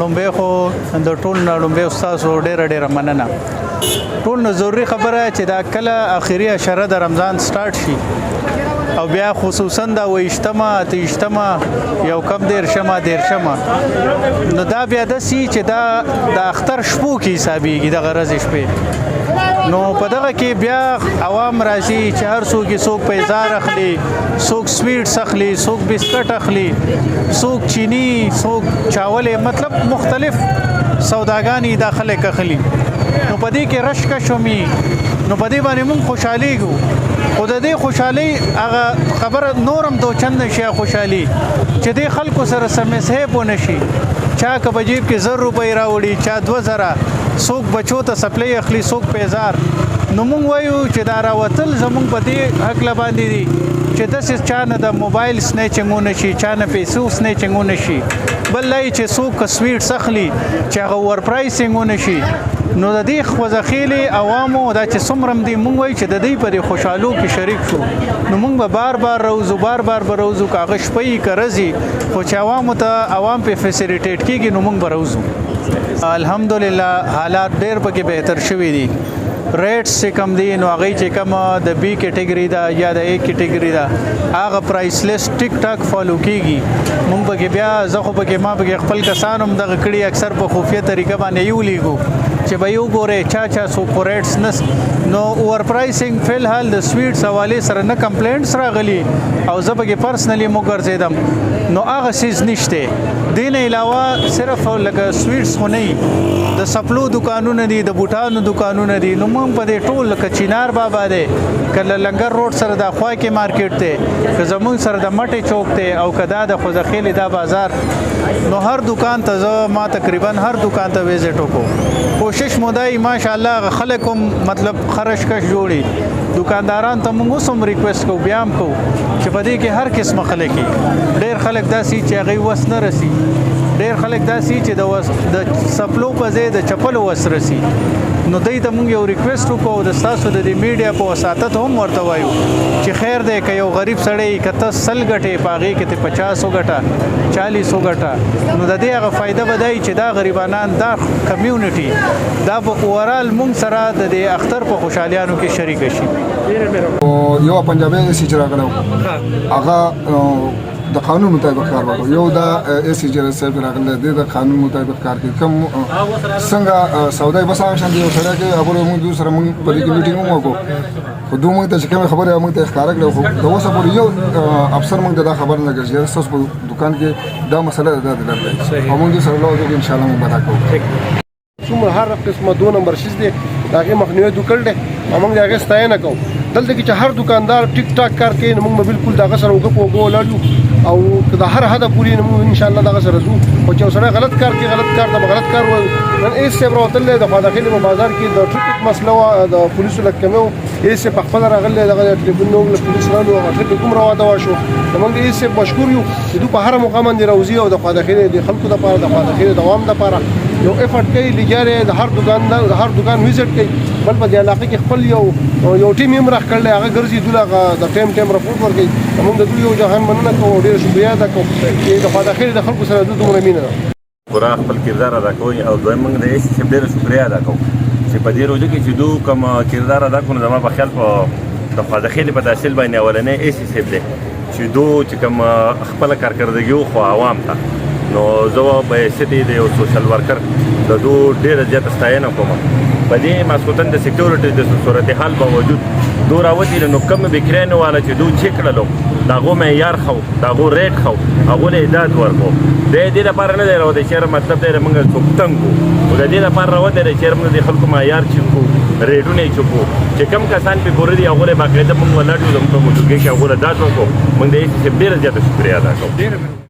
لومبه خو د ټول نه لومبه استاد ډیره ډیره مننه. ټول نه ضروری خبره چې دا کله اخیری عشره د رمضان سٹارټ شي او بیا خصوصا دا ویشتمه، اتیشتمه، یو کم 30مه، 30مه، نو دا بیا داسې چې دا د اختر شپو کې حسابېږي، دغه ورځې شپې. نو په دغه کې بیا عوام راځي چې هر څوک یې، څوک پیزار اخلي، څوک سویټس اخلي، څوک بسکټ اخلي، څوک چینی، څوک چاولې، مطلب مختلف سوداګانی دا خلک اخلي. نو په دې کې رش کشومي، نو په دې باندې مونږ خوشحاليږو. خو د دې خوشحالي هغه خبره نورم دو چند شي، خوشحالي چې دې خلکو سره سمسه ونه شي. چا که په جیب کې 1000 روپۍ راوړي، چا 2000، څوک بچو ته سپلې اخلي، څوک پیزار. نو مونږ وایو چې دا راوتل زمونږ په دې حقله باندې دي چې داسې چا نه د موبایل snatching ونه شي، چا نه پیسو snatching ونه شي، بل لای چې څوک sweets اخلي چې هغه over pricing ونه شي. نو د دې خوځخېلې عوامو دا چې څومره دي، مونږ وایو چې د دې په دې خوشحالو کې شریک شو، نو مونږ به بار بار روزو، بار بار به روزو، که هغه شپه یي که ورځ، خو چې عوامو ته عوام په facilitate کېږي، نو مونږ به روزو. الحمدلله، حالات ډېر پکې بهتر شوي دي. rates چې کم دي، نو هغه چې کم د بي کیټیګری ده یا د ای کیټیګری ده، هغه price list ټیک ټاک follow کیږي. مونږ پکې بیا زه خو پکې ما پکې خپل کسان هم دغه کړي، اکثر په خفیه طریقه باندې یو لیګو چې به یو ګوره چا چا سو rates نس. نو over pricing فی الحال د sweets حواله سره نه complaints راغلي او زه پکې personally مو ګرځیدم، نو هغه څیز نشته. دین علاوه صرف لکه sweets خو نه، د سپلو دکانونه دي، د بوټانو دکانونه دي. نو موږ په دې ټول لکه چینار بابا دی، کله لنګر روډ سره د خوا کې مارکیټ دی، که زمونږ سره د مټې چوک دی او کدا د خوځخېلې دا بازار، نو هر دکان ته زه ما تقریبا هر دکان ته visit وکړو. کوشش مو دی، ماشاءالله خلک هم مطلب خرش کش جوړي. دکانداران ته موږ اوس هم request کوو، بیا هم کوو چې په دې کې هر قسمه خلک دي. ډېر خلک داسې چې هغوی وس نه رسي، ډېر خلک داسې چې د وس د سپلو په ځای د چپلو وس رسي. نو دوی ته موږ یو request وکړو، د تاسو د دې میډیا په وساطت هم ورته وایو چې خیر دی، که یو غریب سړی که ته 100 ګټې، په هغې کې ته 50 وګټه، 40 وګټه، نو د دې هغه فایده به دی چې دا غریبانان، دا community، دا به overall موږ سره د دې اختر په خوشحالیانو کې شریک شي. یو پنجابي ایسي چې راغلی و، هغه د قانون مطابق کار وکړ. یو دا ایسي چې صاحب راغلی دی، د قانون مطابق کار کوي. کوم څنګه سودای بس هغه شان دی. یو سړی کې هغه موږ دوی سره موږ په دې کې میټینګ هم وکړو، خو دوی موږ ته چې کومه خبره موږ ته ښکاره کړه، خو د اوسه پورې یو افسر موږ ته دا خبر نه کړ چې ستاسو په دکان کې دا مسله ده، دا ده. او موږ دوی سره لوځو، ان شاء الله موږ به دا کوو. څومره هر قسمه دو نمبر شیز دی، د هغې مخنیوی دوی کړی دی او موږ د هغې ستاینه کوو. دلته کې چې هر دکاندار ټیک ټاک کار کوي، نو موږ به بالکل د هغه سره اوږه په اوږه ولاړ یو او که د هر حده پورې، نو موږ انشاءالله دغه سره ځو. خو چې یو سړی غلط کار کوي، غلط کار ته به غلط کار وایو. نن ایس صاحب راوتلی دی، د خواخېلې په بازار کې د ټریفک مسله وه، د پولیسو لږ کمی و، ایس صاحب په خپله راغلی، دغه ټلیفون نو له پولیس رالو، هغه ټریفک هم روا شو. نو موږ د ایس صاحب مشکور یو چې دوی په هره موقع باندې راوځي او د خواخېلې د خلکو دپاره، د خواخېلې دوام دپاره یو effort کوي. لګیا دی، د هر دکان د هر دکان visit کوي. بل په دې علاقه کې خپل یو یو ټیم هم راخ کړل، هغه ګرځي، دوی هغه د ټیم ټیم رپورټ ورکوي. موږ د دوی یو جهان مننه کوو، ډېره شکریه ادا کوو چې د خواخېلې د خلکو سره دوی دومره مینه ده. پورا خپل کردار ادا کوي. او دویم موږ د ایس صاحب ډېره شکریه ادا کوو چې په دې روزه کې چې دوی کوم کردار ادا کړو، زما په خیال په د خواجه په تحصیل باندې اولنې ایس صاحب دی چې دوی چې کوم خپل کارکردګي خو عوام ته. نو زه به حیثیت د یو social worker د دوی ډېره زیاته ستاینه کوم. په دې ماسخوتن د security د صورتحال باوجود دو راوتي، نو کوم بکرینو والا چې دوی چک کړلو، د هغو معیار خو، د هغو rate خو، هغو له اعداد ورکو. د دې لپاره نه دی راوتی چې مطلب دی موږ څوک تنګ وو، خو د دې لپاره راوتی دی چې موږ د خلکو معیار چک کړو، ریټونه یې چک کړو، چې کم کسان پې پوره دي، هغو له باقاعده موږ ولاړ یو، زموږ په موجودګۍ کې هغو له داد ورکو. موږ د ایس صاحب ډېره زیاته شکریه ادا کوو.